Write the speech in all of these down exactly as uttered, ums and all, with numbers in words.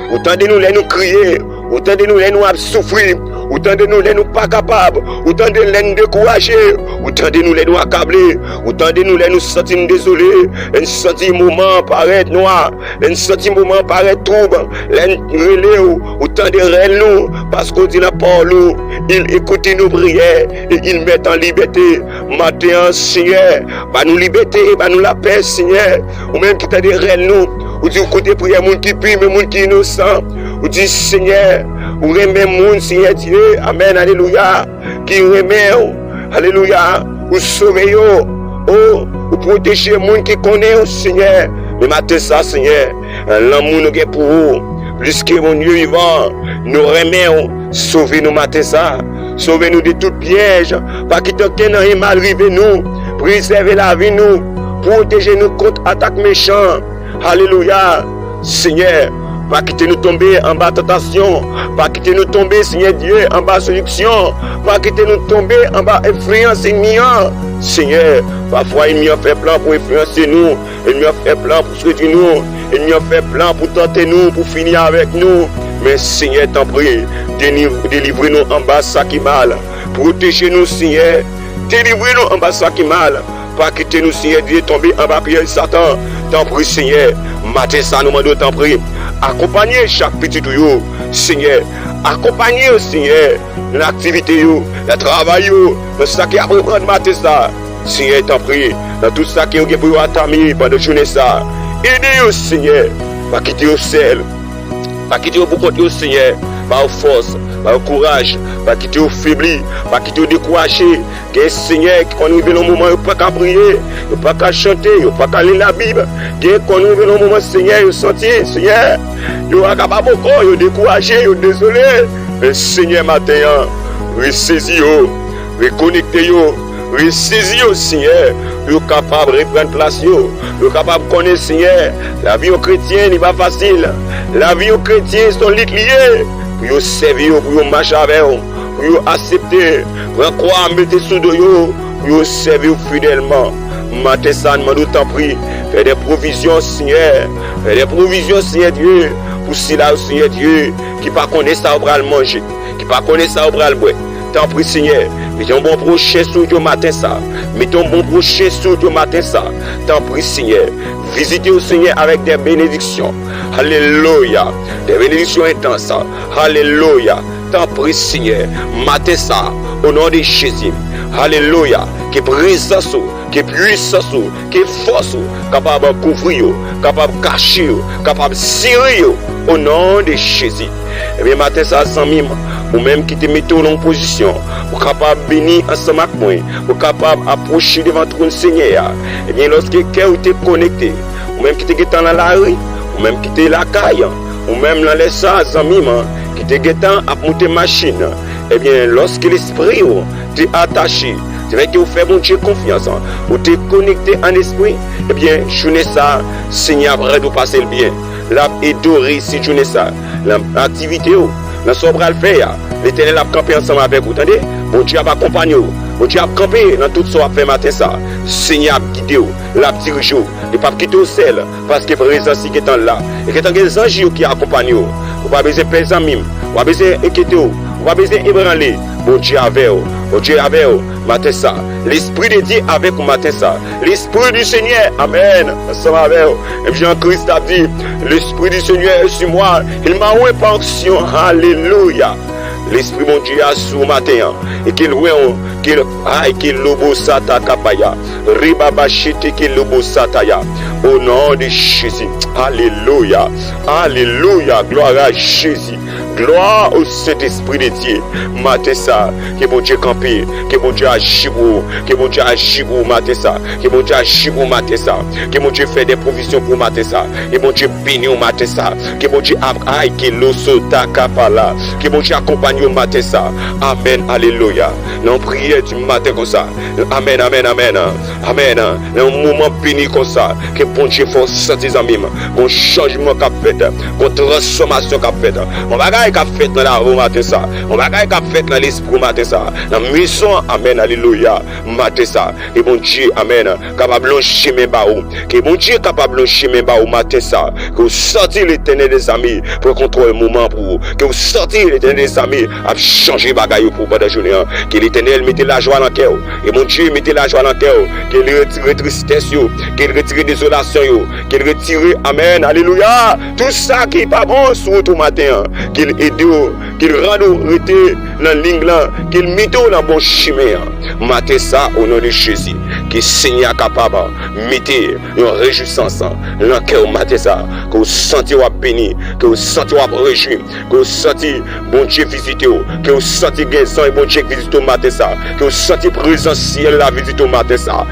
Ou tande nou lè nou kriye. Ou tande nou lè nou ap soufri. Ou tande nou lè nou pa kapab. Ou tande lè n dekouraje. Ou tande nou lè nou akable. Ou tande nou lè nou santi n dezole. Lè n santi moman an parèt nwa. Lè n santi moman an parèt twoub. Lè n rele w, ou tande rèl nou. Paske w di nan pawòl ou, il écoute nos prières et il met en liberté. Maten an, Senyè, ba nou libète, ba nou lapè, Senyè. Ou menm ki tande rèl nou, ou di ou koute priyè moun ki pi, men moun ki inosan. Ou di, Senyè, ou renmen moun, Senyè Dye. Amèn, alelouya. Ki renmen w, alelouya. Ou sove yo. O, ou pwoteje moun ki konnen w, Senyè. Men maten sa, Senyè, lanmou nou gen pou ou, plis ke Bondye vivan, nou renmen w. Sove nou maten sa. Sove nou de tout pyèj. Pa kite okenn anyen mal rive nou. Prezève lavi nou. Pwoteje nou kont atak mechan. Alelouya. Senyè, pa kite nou tonbe anba tantasyon. Pa kite nou tonbe, Senyè Dye, anba sediksyon. Pa kite nou tonbe anba enfliyans ènmi an. Senyè, pafwa ènmi an fè plan pou enfliyanse nou. Ènmi an fè plan pou sedui nou. Ènmi an fè plan pou tante nou, pou fini avèk nou. Men Senyè, tanpri, deni-, delivre nou anba sa ki mal. Pwoteje nou, Senyè. Delivre nou anba sa ki mal. Pa kite nou, Senyè Dye, tonbe anba pyèj Satan. Tanpri, Senyè, maten sa nou mande w, tanpri, akonpanye chak pitit ou yo, Senyè. Akonpanye yo, Senyè, nan aktivite yo, nan travay yo, nan sa ki ap reprann maten sa. Senyè, tanpri, nan tout sa ke yo gen pou yo atami pandan jounen sa, ede yo, Senyè. Pa kite yo sèl. Pa kite yo pou kont yo, Senyè. Ba yo fòs, ba yo kouraj. Pa kite yo febli, pa kite yo dekouraje. Gen, Senyè, ki konn rive nan moman yo pa ka priye, yo pa ka chante, yo pa ka li Labib. Gen konn rive nan moman, Senyè, yo santi, Senyè, yo pa kapab ankò, yo dekouraje, yo dezole. Men, Senyè, maten an, resezi yo, rekonekte yo, resezi yo, Senyè, pou yo kapab reprann plas yo, pou yo kapab konnen, Senyè, lavi yon kretyen, li pa fasil. Lavi yon kretyen, se yon lit li ye. Pou yo sèvi yo, pou yo mache avè w, pou yo aksepte, pran kwa, mete sou do yo, pou yo sèvi w fidèlman. Maten sa, n mande w, tanpri, fè de pwovizyon, Senyè. Fè de pwovizyon, Senyè Dye, pou sila yo, Senyè Dye, ki pa konnen sa yo pral manje, ki pa konnen sa yo pral bwè. Tanpri, Senyè, mete yon bon pwochen sou yo maten sa. Mete yon bon pwochen sou yo maten sa. Tanpri, Senyè, vizite yo, Senyè, avèk de benediksyon. Alelouya. De benediksyon entans. Alelouya. Tanpri, Senyè, maten sa, o non de Jezi. Alelouya. Ke prezans ou, ke pwisans ou, ke fòs ou kapab kouvri yo, kapab kache yo, kapab sere yo, o non de Jezi. Ebyen, maten sa, zanmi m, ou menm ki te mete w nan yon pozisyon pou kapab beni ansanm ak mwen, pou kapab apwoche devan twòn Senyè a. Ebyen, lòske kè w te konekte, ou menm ki te gentan nan lari, ou menm ki te lakay, ou menm nan lè sa, zanmi m, ki te gentan ap moute machin, ebyen, lòske lespri w te atache, se fè ke w fè Bondye konfyans, ou te konekte an espri, ebyen, jounen sa, Senyè ap rèd ou pase l byen. L ap ede w reyisi jounen sa. Nan aktivite w, nan sa w pral fè a, Letènèl ap kanpe ansanm avèk ou, tande? Bondye ap akonpanye w. Bondye ap kanpe nan tout sa w ap fè maten sa. Senyè ap gide w. L ap dirije w. Li p ap kite w sèl, paske prezans li gentan la. E gentan gen zanj yo ki akonpanye w. Ou pa bezwen pè, zanmi m. Ou pa bezwen enkyete w. Ou pa bezwen ebranle. Bondye avè w. Bondye avè w maten sa. Lespri de Dye avèk ou maten sa. Lespri di Senyè, amèn, ansanm avè w. Menm jan Kris t ap di, L'Esprit du Seigneur est sur moi, il m'a oint par onction. Alelouya. Lespri Bondye a sou w maten an. E ke l wè w, ke l, ay, ke lobo sata kapaya. Ribaba chete ke lobo sataya. O non de Jezi. Alelouya. Alelouya. Glwa a Jezi. Glwa o Sentespri de Dye. Maten sa, ke Bondye kanpe, ke Bondye aji pou ou, ke Bondye aji pou ou maten sa, ke Bondye aji pou ou maten sa, ke Bondye fè de pwovizyon pou ou maten sa, ke Bondye beni ou maten sa, ke Bondye ap, ay, ke loso ta kapala, ke Bondye akonpanye ou maten sa. Amèn, alelouya. Nan yon priyè di maten konsa. Amèn, amèn, amèn. Amèn. Nan yon moman beni konsa, ke Bondye fè w santi, zanmi m, gon chanjman k ap fèt, gon transfòmasyon k ap fèt. Yon bagay k ap fèt nan lavi w maten sa. Yon bagay k ap fèt nan lespri w maten sa. Nan mezon an, amèn, alelouya, maten sa. Ke Bondye, amèn, kapab lonje men ba ou. Ke Bondye kapab lonje men ba ou maten sa. Ke w santi Letènèl dèzame pran kontwòl moman pou ou. Ke w santi Letènèl dèzame ap chanje bagay yo pou ou pandan jounen an. Ke Letènèl mete lajwa nan kè w. Ke Bondye mete lajwa nan kè w. Ke l retire tristès yo. Ke l retire dezolasyon yo. Ke l retire, amèn, alelouya, tout sa ki pa bon sou wout ou maten an. Ke l ede w. Ke l rann ou rete nan liy lan. Ke l mete w nan bon chimen an. Maten sa, o non de Jezi, ke Senyè a kapab mete yon rejwisans nan kè w maten sa, ke w santi w ap beni, ke w santi w ap rejwi, ke w santi Bondye vizite w, ke w santi gen zanj Bondye k vizite w maten sa, ke w santi prezans syèl la vizite w maten sa.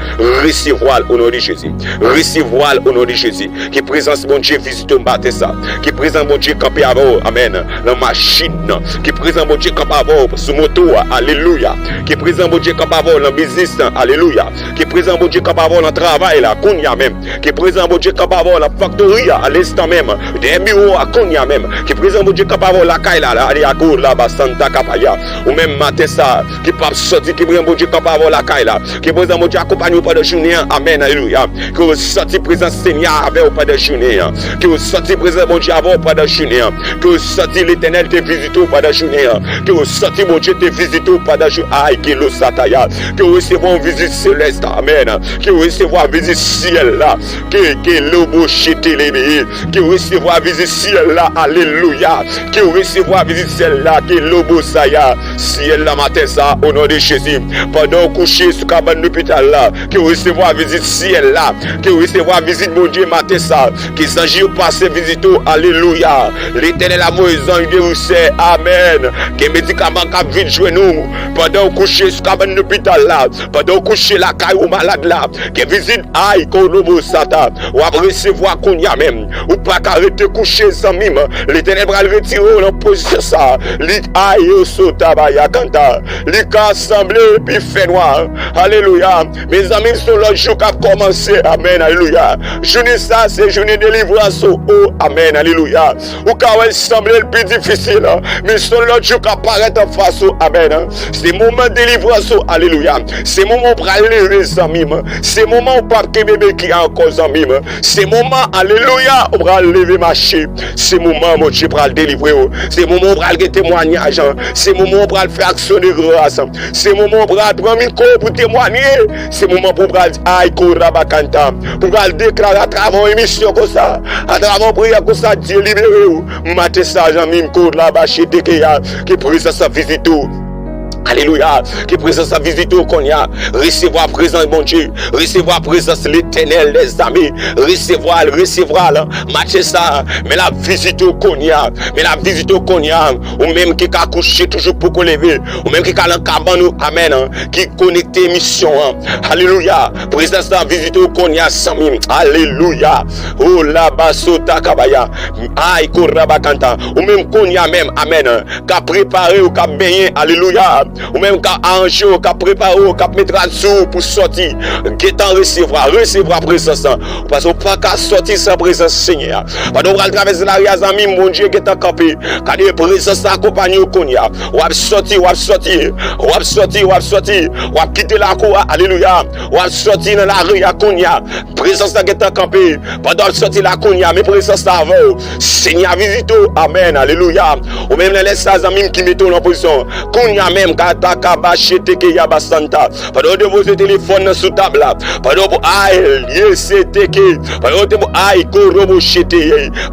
Resevwa l o non de Jezi. Resevwa l o non de Jezi. Ke prezans Bondye vizite w maten sa. Ke prezans Bondye kanpe avè w, amèn, nan machin nan. Ke prezans Bondye kanpe avè w sou moto a, alelouya. Ke prezans Bondye kanpe avè w nan biznis lan, alelouya. Ke prezans Bondye kanpe avè w nan travay la, kounye a menm. Ke prezans Bondye kanpe avè w nan faktori a, alenstan menm. Dèyè biwo a, kounye a menm. Ke prezans Bondye kanpe avè w lakay la, la, ale ako, laba, santa, kapaya. Ou menm maten sa, ki p ap sòti, ke prezans Bondye kanpe avè w lakay la. Ke prezans Bondye akonpanye w pandan jounen an. Amèn, alelouya. Ke w santi prezans Senyè a avè w pandan jounen an. Ke w santi prezans Bondye avè w pandan jounen an. Ke w santi Letènèl te vizite w pandan jounen an. Ke w santi Bondye te vizite w pandan jou, ay, ke lo sataya. Ke w resevwa yon vizit selès, amèn. Ke w resevwa vizit syèl la. Ke, ke lobo chete lebe. Ke w resevwa vizit syèl la, alelouya. Ke w resevwa vizit syèl la, ke lobo saya. Syèl la maten sa, o non de Jezi. Pandan w kouche sou kabann lopital la, ke w resevwa vizit syèl la. Ke w resevwa vizit Bondye maten sa. Ke zanj yo pase vizite w, alelouya. Letènèl ap voye zanj de wisè, amèn. Gen medikaman k ap vin jwenn ou. Pandan w kouche sou kabann lopital la, pandan w kouche lakay ou malad la, gen vizit, ay, kolobo sata. W ap resevwa kounye a menm. Ou pa ka rete kouche, zanmi m. Letènèl pral retire w nan pozisyon sa. Li, ay, yo sota baya kanta. Li ka sanble epi fè nwa. Alelouya. Mezanmi, se yon lòt jou k ap kòmanse. Amèn, alelouya. Jounen sa, se jounen delivrans ou. O, amèn, alelouya. Ou ka wè l sanble l pi difisil, men se yon lòt jou k ap parèt anfas ou. Amèn. Se moman delivrans ou. Alelouya. Se moman w pral leve, zanmi m. Se moman w p ap kenbe beki a ankò, zanmi m. Se moman, alelouya, w pral leve mache. Se moman Bondye pral delivre w. Se moman w pral gen temwayaj. Se moman w pral fè aksyon de gras. Se moman w pral pran mikwo pou temwaye. Se moman pou w pral di, ay, korabakanta. Pou w pral deklare atravè yon emisyon konsa, atravè yon priyè konsa, Dye libere w. Maten sa, zanmi m, korabachetekeya, ke prezans lan vizite w. Alelouya. Ke prezans lan vizite w kounye a. Resevwa prezans Bondye. Resevwa prezans Letènèl dèzame. Resevwa l, resevwa l. Maten sa, men l ap vizite w kounye a. Men l ap vizite w kounye a. Ou menm ki ka kouche toujou poko leve. Ou menm ki ka nan kabann ou. Amèn. Ki konekte emisyon an. Alelouya. Prezans lan vizite w kounye a, zanmi m. Alelouya. O laba sota kabaya. Ay, korabakanta. Ou menm kounye a menm. Amèn. K ap prepare w, k ap benyen. Alelouya. Ou menm k ap aranje w, k ap prepare w, k ap met rad sou ou pou sòti. Gentan resevwa, resevwa prezans lan. Paske w pa ka sòti san prezans Senyè a. Pandan w pral travèse lari a, zanmi m, Bondye gentan kanpe. Gade prezans la akonpanye w kounye a. W ap sòti, w ap sòti, w ap sòti, w ap sòti. W ap kite lakou a, alelouya. W ap sòti nan lari a kounye a. Prezans la gentan kanpe. Pandan w ap sòti la kounye a, men prezans la avè w. Senyè a vizite w. Amèn. Alelouya. Ou menm nan lè sa, zanmi m, ki mete w nan pozisyon. Kounye a menm, kata kaba chete ke yaba santa. Pandan w depoze telefòn nan sou tab la. Pandan w pou ay, lye se teke. Pandan w te pou ay, korobo chete.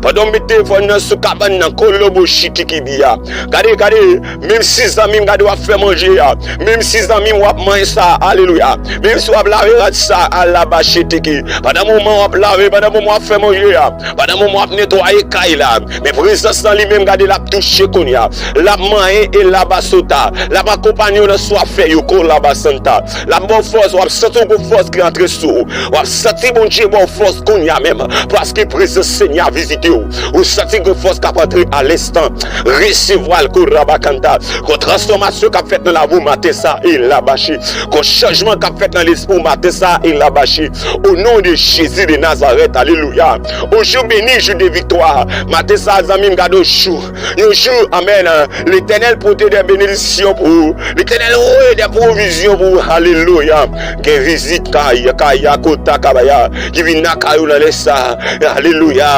Pandan w met telefòn nan sou kabann nan, kolobo chiti ki bi a. Gade, gade, menm si zanmi m gade w ap fè manje a. Menm si zanmi m w ap manje sa, alelouya. Menm si w ap lave rad sa, alaba chete ki. Pandan moman w ap lave, pandan moman w ap fè manje a. Pandan moman w ap netwaye kay la. Men prezans lan li menm, gade, l ap touche kounye a. L ap manyen e l ap asota. L ap akonpanye w nan sa w ap fè yo, kolabasanta. L ap ba w fòs, w ap santi yon gwo fòs ki antre sou ou. W ap santi Bondye ba w fòs kounye a menm, paske prezans Senyè a vizite w. Ou santi gwo fòs k ap antre a lenstan. Resevwa l, korabakanta. Gon transfòmasyon k ap fèt nan lavi w maten sa a, e labashi. Gon chanjman k ap fèt nan lespri w maten sa a, e labashi. O non de Jezi de Nazarèt, alelouya. On jou beni, jou de viktwa. Maten sa a, zanmi m, gade yon jou. Yon jou, amèn. Letènèl pote de benediksyon pou ou. Letènèl voye de pwovizyon pou ou. Alelouya. Gen vizit kay, kay a kota kabaya, ki vin nan kay ou nan lè sa a. Alelouya.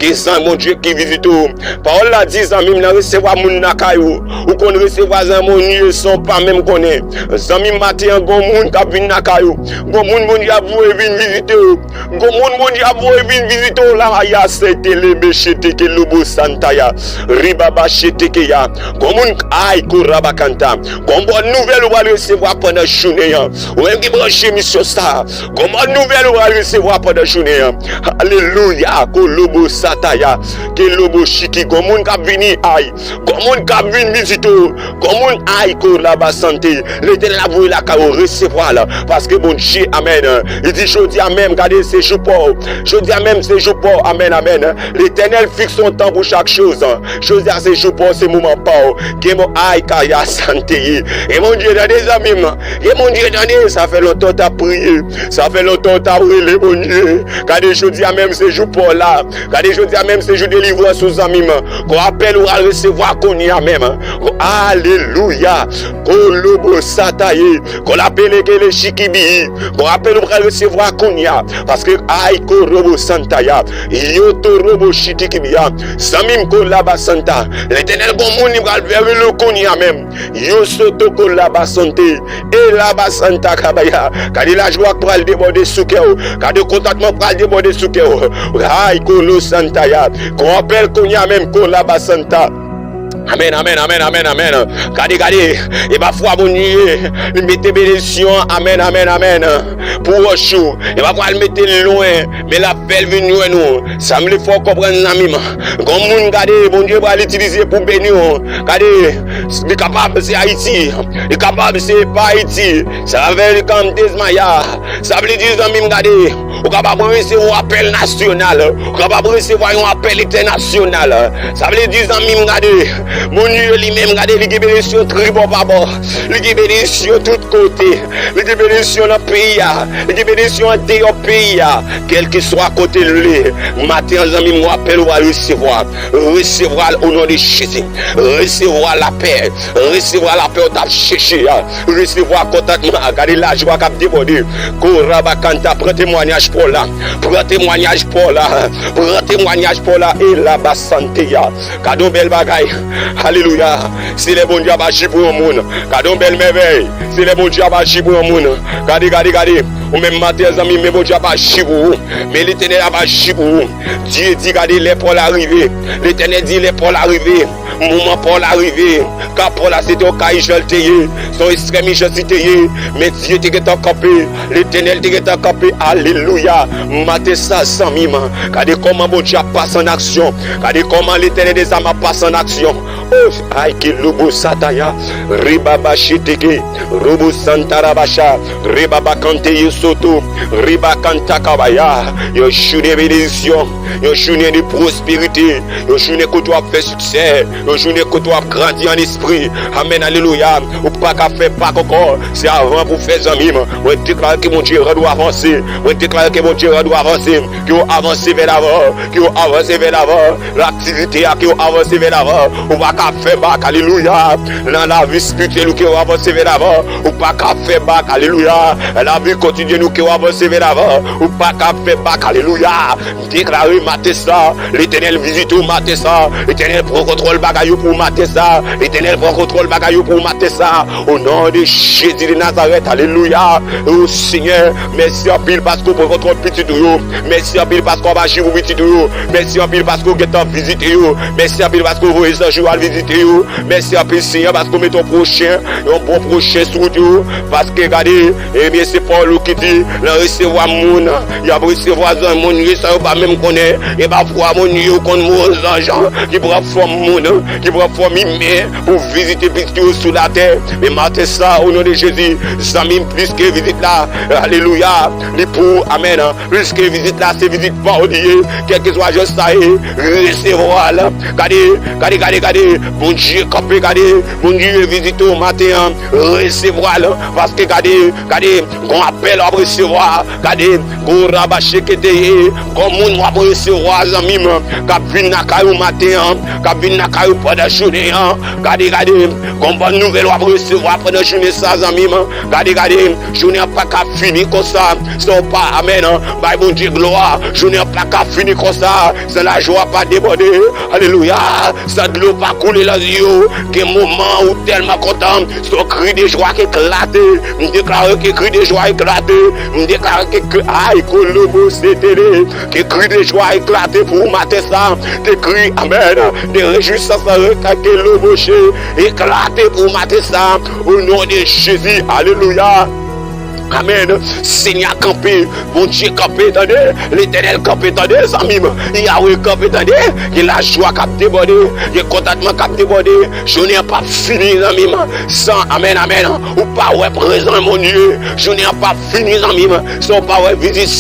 Gen zanj Bondye ki vizite w. Pawòl la di, zanmi m, nan resevwa moun nan kay ou. Ou konn resevwa zanmi w, se yon pa menm konnen. Zanmi m, maten an, gon moun k ap vin nan kay ou. Gon moun Bondye ap voye vin vizite w. Gon moun Bondye ap voye vin vizite w la, aya sete lebe chete ke lobo santaya, ribaba chete ke ya. Gon moun, ay korabakanta. Gon bòn nouvèl ou pral resevwa pandan jounen an. Ou menm ki branche emisyon sa a, gon bòn nouvèl ou pral resevwa pandan jounen an. Alelouya, kolobo sataya, ke lobo chiki. Gon moun k ap vini, ay. Gon moun k ap vin vizite w. Gon moun, ay, kolaba sante. Letènèl ap voye lakay ou, resevwa l. Paske Bondye, amèn. Li di, jodi a menm, gade, se jou pa w. Jodi a menm, se jou pa w. Amèn, amèn. Letènèl fikse yon tan pou chak choz. Jodi a, se jou pa w, se moman pa w. Gen moun, ay, kaya sante ye. E Bondye, tande, zanmi m. E Bondye, tande, sa fè lontan w t ap priye. Sa fè lontan w t ap rele Bondye. Gade, jodi a menm, se jou pa w la. Gade, jodi a menm, se jou delivrans ou, zanmi m. Gon apèl ou al resevwa kounye a menm. Gon, alelouya. Kolobo sataye. Gon apèl ke le chikibi. Gon apèl ou pral resevwa kounye a. Paske, ay, korobo santaya. Yo torobo chitikibia. Zanmi m, kolaba santa. Letènèl gon moun li pral vèvèl ou kounye a menm. Yo soto kolaba sante. E laba santa kabaya. Gade lajwa k pral debòde sou kè w. Gade kontantman k pral debòde sou kè w. Ay kolo santa ya. Gon apèl kounye a menm kolaba santa. Amèn, amèn, amèn, amèn, amèn. Gade, gade. E pafwa Bondye, li mete benediksyon. Amèn, amèn, amèn. Pou wòch ou. E pafwa l mete l lwen. Men l ap fè l vin jwenn ou. Sa m vle fè w konprann, zanmi m. Gon moun, gade, Bondye pral itilize pou beni w. Gade, li kapab se Ayiti. Li kapab se pa Ayiti. Sa vle di kanm dezmaya. Sa vle di, zanmi m, gade, ou kapab resevwa apèl nasyonal. Ou kapab resevwa yon apèl entènasyonal. Sa vle di, zanmi m, gade, Bondye li menm, gade, li gen benediksyon tribò pa bò. Li gen benediksyon tout kote. Li gen benediksyon nan peyi a. Li gen benediksyon andeyò peyi a. Kèlkeswa kote l ye, maten an, zanmi m, yon apèl ou al resevwa. Resevwa l o non de Jezi. Resevwa lapè. Resevwa lapè ou t ap chèche a. Resevwa kontantman. Gade lajwa k ap debòde. Korabakanta, pran temwanyaj pa w la. Pran temwanyaj pa w la. Pran temwanyaj pa w la. E laba sante ya. Gade yon bèl bagay. Alelouya. Se lè Bondye ap aji pou yon moun. Gade yon bèl mèvèy. Se lè Bondye ap aji pou yon moun. Gade, gade, gade. Ou menm maten, zanmi, men Bondye ap aji pou ou. Men Letènèl ap aji pou ou. Dye di, gade, lè pa w la rive. Letènèl di, lè pa w la rive. Moman pa w la rive. Ka pa w la, se te yon kay jan l te ye. Se yon ekstrèm ijans li te ye. Men Dye te gentan kanpe. Letènèl te gentan kanpe. Alelouya. Maten sa, zanmi m. Gade kòman Bondye ap pase an aksyon. Gade kòman Letènèl dezam ap pase an aksyon. Oh, ay, ke lobo sataya. Ribaba shiteke. Robo santarabacha. Ribaba kante yesoto. Riba kanta kabaya. Yon jounen benediksyon. Yon jounen de pwosperite. Yon jounen kote w ap fè siksè. Yon jounen kote w ap grandi an espri. Amèn, alelouya. Ou pa ka fè bak ankò. Se avan pou w fè, zanmi m. Mwen deklare ke Bondye rann ou avanse. Mwen deklare ke Bondye rann ou avanse. Ke w avanse vè lavan. Ke w avanse vè lavan. Laktivite a, ke w avanse vè lavan. Ou pa ka fè bak, alelouya. Nan lavi espirityèl ou, ke w avanse vè lavan. Ou pa ka fè bak, alelouya. Nan lavi kotidyèn ou, ke w avanse vè lavan. Ou pa ka fè bak, alelouya. M deklare maten sa, Letènèl vizite w maten sa. Letènèl pran kontwòl bagay yo pou w maten sa. Letènèl pran kontwòl bagay yo pou w maten sa. O non de Jezi de Nazarèt, alelouya. O Senyè, mèsi anpil paske w pran kontwòl pitit ou yo. Mèsi anpil paske w ap aji pou pitit ou yo. Mèsi anpil paske w gentan vizite yo. Mèsi anpil paske w voye zanj ou al vizite yo. Mèsi anpil, Senyè, paske w mete yon pwochen, yon bon pwochen sou wout yo. Paske, gade, ebyen, se pawòl ou ki di, lè w resevwa moun, y ap resevwa zan-, moun yo, sa yo pa menm konnen. E pafwa, moun yo konn mo zanj ki pran fòm moun, ki pran fòm imen pou vizite pitit yo sou latè. Men maten sa, o non de Jezi, zanmi m, plis ke vizit la, alelouya, li pou, amèn, plis ke vizit la, se vizit pa w li ye, kèlkeswa jan sa ye, resevwa l. Gade, gade, gade, gade, Bondye kanpe, gade, Bondye vizite w maten an, resevwa l, paske gade, gade, gon apèl w ap resevwa, gade, gon rabache ke te ye, gon moun w ap resevwa, zanmi m, k ap vin lakay ou maten an, k ap vin lakay ou pandan jounen an, gade, gade, gon bòn nouvèl w ap resevwa pandan jounen sa, zanmi m, gade, gade, jounen an pa ka fini konsa, san w pa, amèn, bay Bondye glwa, jounen an pa ka fini konsa, san lajwa pa debòde, alelouya, san dlo pa koule nan zye w, gen moman ou tèlman kontan, se yon kri de jwa k eklate. M deklare ke kri de jwa eklate. M deklare ke, ke, ay, kolobo setele, ke kri de jwa eklate pou ou maten sa. Ke kri, amèn, de rejwisans ke loboche eklate pou ou maten sa. O non de Jezi, alelouya. Amèn. Senyè kanpe, Bondye kanpe, tande. Letènèl kanpe, tande, zanmi m. Yawe kanpe, tande. Gen lajwa k ap debòde, gen kontantman k ap debòde. Jounen an p ap fini, zanmi m, san, amèn, amèn, ou pa wè prezans Bondye. Jounen an p ap fini, zanmi m, san ou pa wè vizit